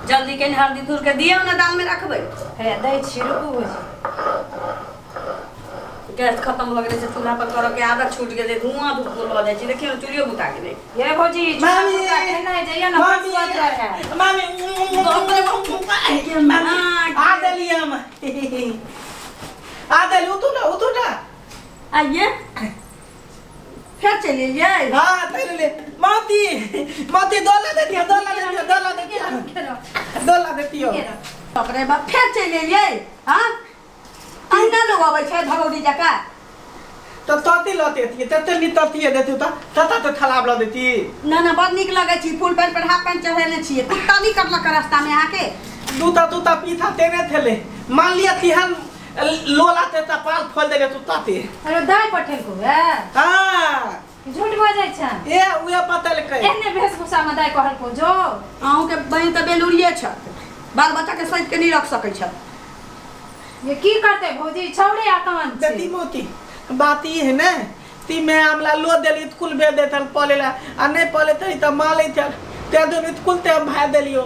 जल्दी कनि हल्दी थूर के दियौ ने दाल में रखबै। हे दै छी रुकू भौजी। गैस खत्म भऽ गेलै से चूल्हा पर करऽ के आदत छूट गेलै, धुआं धूप भऽ जाइ छै। देखियौ चूल्हियो बुता गेलै। ये भौजी मामी खेनाइ जइया ना मामी मामी मामी आ देली हम आ देली। उठू ना उठू ना। आइए फिर चलि एलियै। हां चलि ले मोती मोती दोला दे दिया दोला दे दिया दोला दे दिया दोला दे दियो। बाप रे बाप फिर चलि एलियै। हां अहिना लोग अबै छै भगौरी जकाँ। तो तती ल देती तते नी तती देती त तता त थलाब ल देती। ना ना बड़ नीक लगै छी। फुल पैंट पर हाफ पैंट चढ़ेने छियै। कुत्ता नहीं कटलक रास्ता में अहाँके। दूता दूता पीथा तेने थेले मान लिया तिहन लोला ते त पाल फोल देले तू ताते। अरे दाइ पठेलको है। हां झूठ बजै छै। ए उहे पतलकै एहने वेशभूषा में दाइ कहलको जो। अहूँ के बहिन त बेलुरिये छ, बाल बच्चा के सहित के नहीं रख सकै छ। ये की करते भौजी छौड़े आकान छै। दती मोती बात ई है ने ती मैं आमला लो देली कुल बे देतन पलेला आ नहीं पले त त माले चल ते दुनु कुल ते हम भाई देलियो।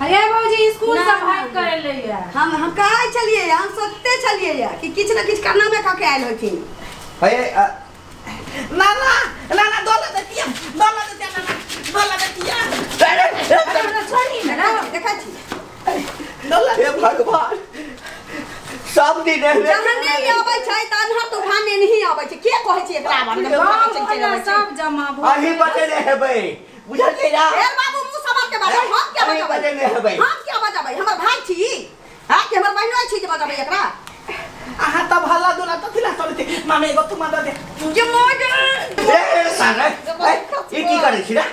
अरे भौजी स्कूल से भाग कर लैया। हम कहै छलियै, हम सोचते छलियै कि किछ न किछ करना में कह के आयल होथिन। हे ना ना ना ना दोला देतिया दोला देतिया ना ना दोला देतिया। अरे अरे छोड़ी ना देखै छी दोला। हे भगवान सब दिन जहने आबै छै त अनहर तूफान नहीं आबै छै। के कहै छै एकरा बारे में? सब जमा भौ अही बचेने हेबै बुझलियै ना। ए बाबू मुंह संभाल के बाजू। हम क्या बजाबै? बचेने हेबै। हम क्या बजाबै? हमर भाई छी हां कि हमर बहिनो छी जे बजाबै एकरा? अहाँ त भला दुला तथिला चलते मामे एगो तुमा the they जे मोज। ए सारे ई की करै छी रे?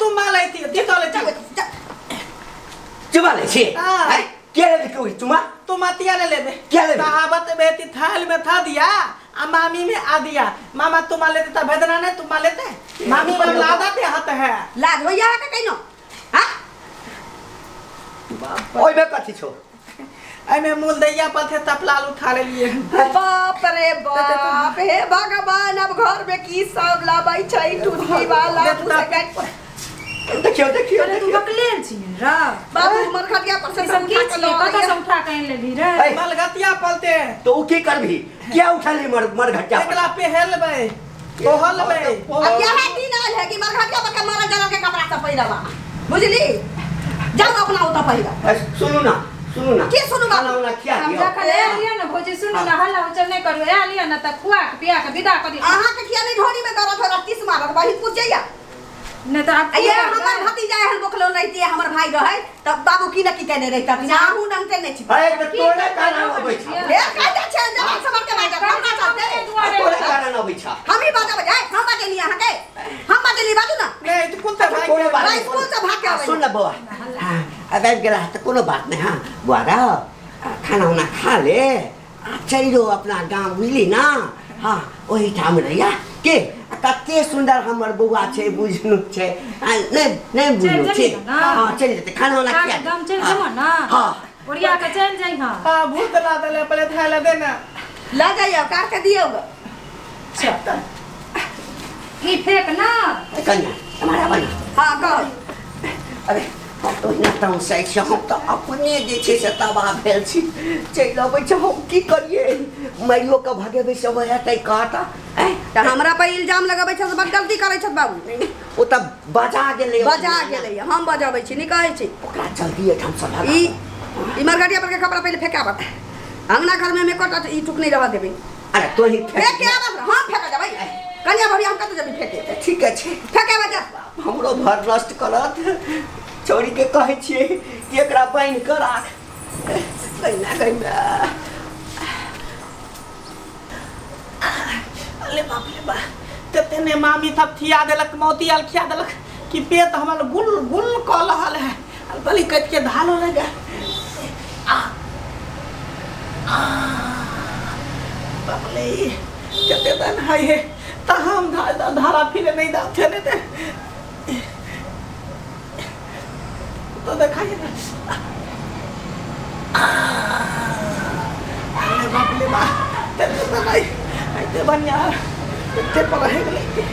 तू मालै थी दी तले चुमा लै छी। हां के ले तू चुमा? तू मतिया ले लेबे। क्या लेबे? कहावत बेटी थाल में था दिया आ मामी में आ दिया। मामा तुम लेते त भेदना नहीं तुम लेते मामी में लादा ते हत है। लाज होइया के कइनो? हां ओइ में कथि छौ? एइ में मूल दैया पथे तपलाल उठा ले लिए। बाप रे बाप हे भगवान अब घर में की सब लाबै छै टुटकी वाला। देखियो देखियो अरे तू बकलेल छी रे बाबू मरखटिया पर से सब उठा के की कतऽ से उठा के आनि लेली रे? मलगतिया पलते तो उ की करबी? क्या उठा ली मर मरघटिया पर? एकरा पेहलबै तोहलबै। अब यह दिन आयल है कि मरघटिया पर के मरल जरल के कपड़ा सब पहिरबा बुझली? जाओ अपना ओतऽ पहिरब। सुनू ना सुनू ना। की सुनू बाबू? खाना उना खिया हम दियौ। जखन एलियै ने भौजी सुनू ना हल्ला हुचल नहीं करू। एलियै ने तऽ खुआ के पिया के विदा कऽ दियौ। अहाँ के किया नहीं ढोरी में दर्द हो तीस मारत बहिन पूछ जइया। नहीं तो आप ये हमर भतीजा एहन बोखलो रहितियै हमर भाई रहै तब बाबू की न की केने रहिता। अहूँ नंगते नहीं छी। अरे त तोरे कारण अबै छ। हे कहै छै जवान समर के बाजब हमरा चलते तोरे कारण अबै छ। हम ही बाजब जाय। हम बाजली अहाँ के हम बाजली बाजू ना। नहीं तो कुल त भाग कोनो बात नहीं, स्कूल से भाग के आबै। सुन न बौआ। हां अब आबि गेला त कोनो बात नहीं। हां बौआ रे खाना उना खा ले आ चलि जो अपना गांव बुझली ना। हां ओही ठाम रहिया के कते सुंदर हमर बौआ छै बुझनु छै। नहीं नहीं बुझनु छै। हां चलि जेतै खाना उना खिया गाम चलि जेबो ना। हां ओरिया के चलि जाइ। हां हां भूत ला देले पहले थाला देना ला जाइयो काट के दियौ। चल ई फेक ना कन्या हमारा बना। हां कह। अरे हम तो हिना तम से छी हम तो अपने जे छै से तबाह भेल छी। चलि अबै छै हम की करियै? मारियो के भगेबै से वएह तै कहता। त हमरा पर इल्जाम लगाबै छ बड़ गलती करै छ बाबू। ओ त बजा गेलै बजा गेलै। हम बजाबै छी नहीं कहै छी ओकरा जल्दी एठाम से भगा। ई मरघटिया पर के कपड़ा पहिले फेकाबत अंगना घर में एकोटा ई टुक नहीं रह देबै। अरे तो ही फेके आबत हम फेका जेबै कन्या भरी हम कत जेबै फेके? ठीक है छै फेके बजा। हमरो भर नष्ट करत छोरी के कहै छियै कि एकरा बान्हि के राख। कहिना कहिना अरे बाप रे बा तते ने मामी थप थिया देलक मोती आल खिया देलक कि पेट हमर गुल गुल क रहल है। बलि कट के धालो लगा। आ आ बाप रे कते दिन है हे त हम धारा फिरे नहीं दाथे ने ते तो देखाइए ना। अरे बाप रे बा तते त नहीं ऐते बढ़िया ते पर रह गेलै।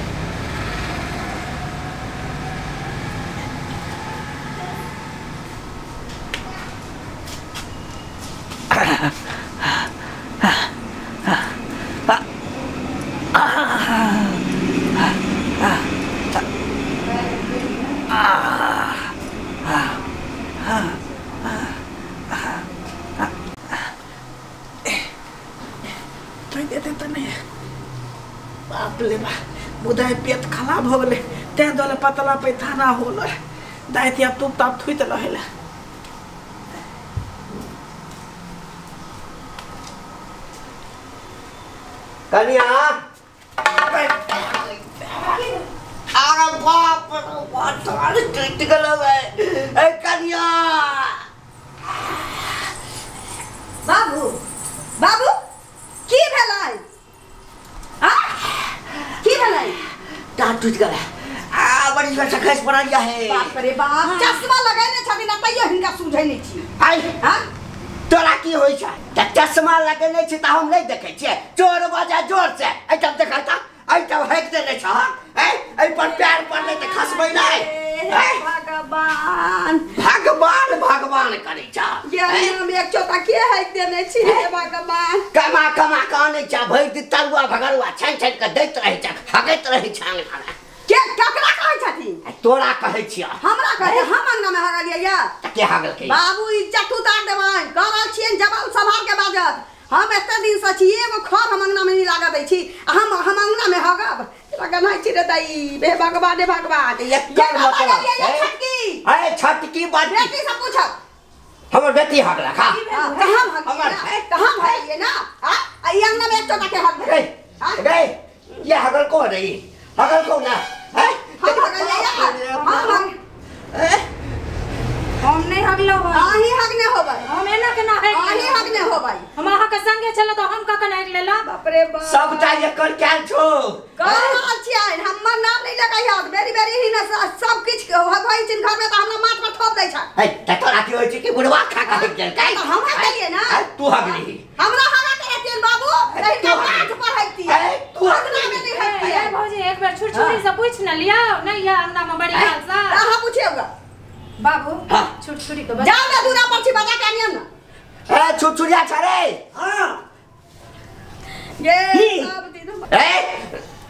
दाइ पेट खराब हो गेलै तें दुआरे पतला पैथाना होल दाइ आब तुप ताप थुइत रहल। कनिया अरे बाप रे टूट गेल ए कनिया। बाबू बाबू की भेलै? आ की भेलै? डांट टूट गेल आ बड़ी जोर से खसि पड़ल है। बाप रे बाप, चश्मा लगेने छथिन तैयो हिनका सूझै नहि छी। आई हां तोरा की होइ छै? त चश्मा लगेने छी त हम नहि देखै छियै। चोर बजा जोर से एहिठाम देखै त एहिठाम हेक देने छ। एहि पर पैर पड़लै त खसबै नहि। भगवान भगवान भगवान करै छ। ये हम एक चोटा के हेक देने छी हे भगवान। कमा कमा के आनै छ भरि दिन तरुआ भगरुआ छानि छानि के दैत रहै छ, हगैत रहै छ अंगना। के ककरा कहै छथिन? तोरा कहै छियै। हमरा कहै? हम अंगना में हगलियै या त के हगलकै? बाबू इज्जत उतार देबनि कह रहल छियनि, जवान संभाल के बाजत। हम एते दिन से छी एगो खर हम अंगना में नहीं लागऽ दै छी आ हम अंगना में हगब लगन छी रे दाई। हे भगवान हे भगवान। एकर मतलब छटकी ए छटकी बात बेटी से पूछब। हमर बेटी हगलक। हां कहां हगलियै? कहां हगलियै ना? आ ई अंगना में एक चोटा के हग गई गई ये हगल को रही हगल को ना हैं? हम हगलियै हम हम नहीं हगलो हो। अहीं हगने होबै। हम एना केना हेक अहीं हगने होबै। हम अहाँ के संगे छलो त हम कखन हेक लेला? बाप रे बाप, सबटा एकर कैल छो। कह रहल छियनि हमर नाम नहीं लगैहत। बेरी बेरी ही न सब किछ होई छिन घर में त हमरा माथ पर थोप दै छै। ए त तोरा की होई छै कि बुढ़वा खा के हेक गेल? त हम हगलियै ना। तू हगली? हमरा हगा के रहतियन बाबू, नहीं त माथ पर हेकतियै। तू अंगना में नहीं हेकतियै। ए भौजी एक बेर छुरछुरी से पूछ न लियौ नहीं या अंगना में बड़ी काल से। अहाँ पूछियौ बाबू छुरछुरी के जाओ ना दूरा पर छी बजा के आनियन ना। ए छुरछुरिया छ रे। हां ये सब दिन ए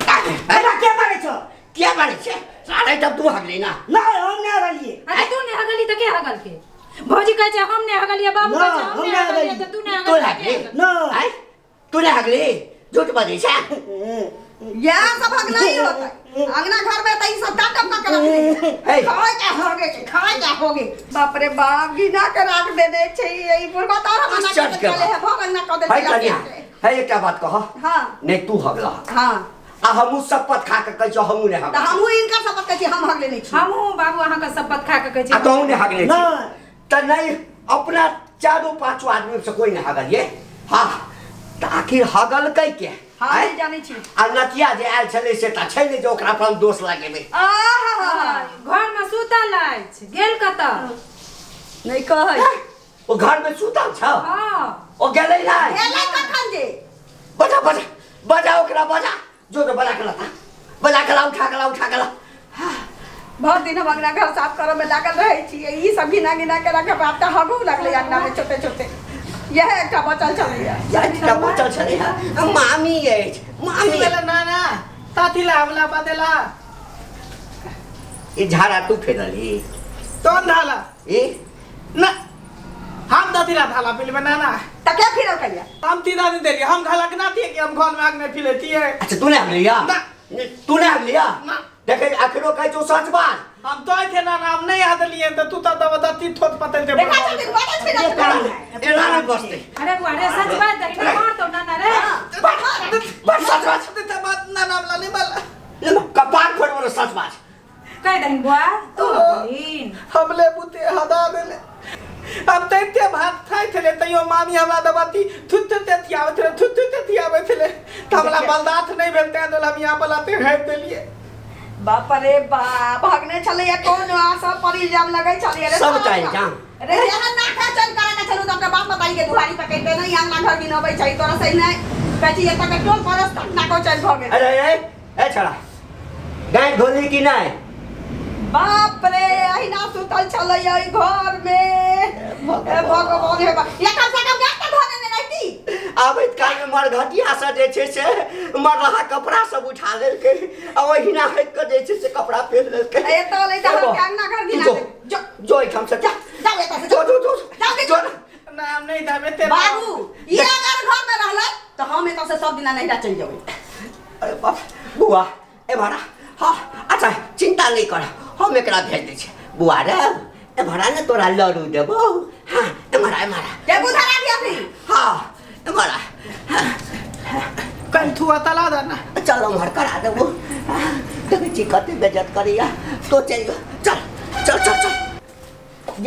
अरे के मारै छ? के मारै छ सारे? तब तू हगली ना? ना हम नै हगलियै। अरे तू नै हगली त के हगल के? भौजी कहै छै हम नै हगलियै, बाबू कहै छै हम नै हगलियै, त तू नै हगली? ना तू नै हगली? झूठ बजै छ। यह सब हगना ही होता है अंगना घर में त ई सब टाटम का रख दे। खाए के होगे खाए के होगे। बाप रे बाप, गिना के राख देने छै ई बुढ़वा त और हम ना के चले है भग अंगना क दे। है कनिया है एकटा बात कह। हां नहीं तू हगला। हां आ हमहु शपथ खा के कहै छी हमहु नै हगला। त हमहु इनका शपथ कहै छी हम हगले नै छी। हमहु बाबू अहाँ के शपथ खा के कहै छी आ तोहु नै हगले छी। त नहीं अपना चारो पांचो आदमी से कोई नै हगलिए। हां त आखिर हगल कै के? हां नहीं जानै छी। आ नतिया जे आयल छलै से त छै नै जे ओकरा पर हम दोष लगेबै। आहा घर में सुतल अछि गेल कतऽ नहीं कहै। ओ घर में सुतल छ? हां ओ गेलै नै। गेलै कखन जे? बजा बजा बजा ओकरा बजा जो तो बजा के लाता बजा के ला उठा के ला उठा के ला। बहुत दिन हम अंगना घर साफ करऽ में लागल रहै छी ई सब गिना गिना के रखे बाप त हगू लगलै अंगना में छोटे छोटे। यह एकटा बचल छलैया। एकटा बचल छलैया मामी अछि मामी ना ना ताथी ला हमला बदला ई झाड़ा तू फेरली तोन धाला ई ना हम दादी ला धाला पिलबे ना ना त के फिरल कहिया? हम तीन दिन देली हम घलक ना थी कि हम घर में आग में फिलेती है। अच्छा तू ने हम लिया? ना तू ने हम लिया ना। देखे आखिरो कहै छौ सच बात। हम तो थे ना ना हम नहीं याद लिए त तू त दवा दती थोत पतल दे देखा छथिन बड़ा छी एना ना बसते। अरे बुआ रे सच बात दही ना मार तो ना ना रे बस सच बात त बात ना नाम ला नहीं बल ले कपार फोड़ बोलो सच बात कह दही बुआ तू बोलिन हमले बुते हदा देले। अब तैते भात खाइ छले तैयो मामी हमरा दबाती थुत थुत थियाबैत रहे थुत थुत थियाबैत छले त हमरा बलदात नहीं भेल तें दोल हम यहाँ बलाते हेप देलिए। बाप रे बाप हगने छलैया कोन आशा पर इल्जाम लगै छलैया रे सब चाही जाम रे यहाँ ना खा चल करे के चलू त अपना बाप बताई के दुहारी पकड़ते नहीं अंगना घर गिनबै छै तोरा सही नहीं कहै छी एतऽ के टोल परस तक ना को चल भ गेल। अरे ए ए छड़ा गाय धोली की नहीं? बाप रे अहिना सुतल छलैया ई घर में। ए भगवान हे बाप या कम से कम गाय त धोने ने रहती। आबैत काल में मरघटिया से जे छै से मरलहा कपड़ा सब उठा लेलकै आ ओहिना हटि के जे छै से कपड़ा पहिर लेलकै। ए त ले त हम अंगना घर गिना जो जो एहिठाम से जा जाओ एतऽ से जो जो जो जाओ जो ना हम नहीं धाबे ते बाबू ई अगर घर में रहलै त हम एतऽ से सब दिना नहिरा चलि जेबै। अरे बाप बुआ एम्हर आ। हाँ अच्छा चिंता नहीं कर, हम एकरा भेज दै छी। बुआ रे एम्हर आ ने, तोरा लड़ू देबो। हाँ एम्हर आ, एम्हर आ। टेम्पू धरा दिया फिर। हाँ एम्हर आ। कल थुआ तला देना। चल उम्हर करा देबो। देखै छी कते बेइज्जत करैया। तो चल जो, चल चल चल चल।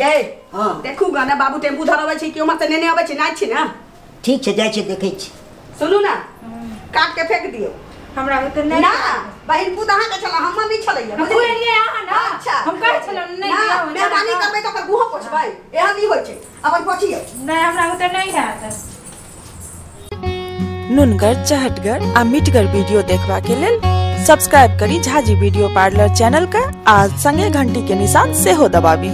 ये हाँ। देखू गा ना बाबू टेम्पू धरबै छी कि उम्हर से नेने अबै छी नहि छी ना। ठीक छै, जाइ छी देखै छी। सुनू ना, काट के फेंक दियौ। हमरा ओते नहि ना बहिन पूत अहाँ के छला, हम नहीं छलैया। हम खुएलियै अहाँ ना। अच्छा। हम कहै छलहुँ नहि ना, दियौ, मेहरबानी करबै तऽ ओकर गुहो पोछबै, एहन नहि होइ छै, अपन पोछियौ। नहि हमरा ओते नहि हैत। नुनगर चहटगर आ मिठगर वीडियो देखबा के लेल सब्सक्राइब करी झाजी वीडियो पार्लर चैनल के आ संगे घंटी के निशान सेहो दबाबी।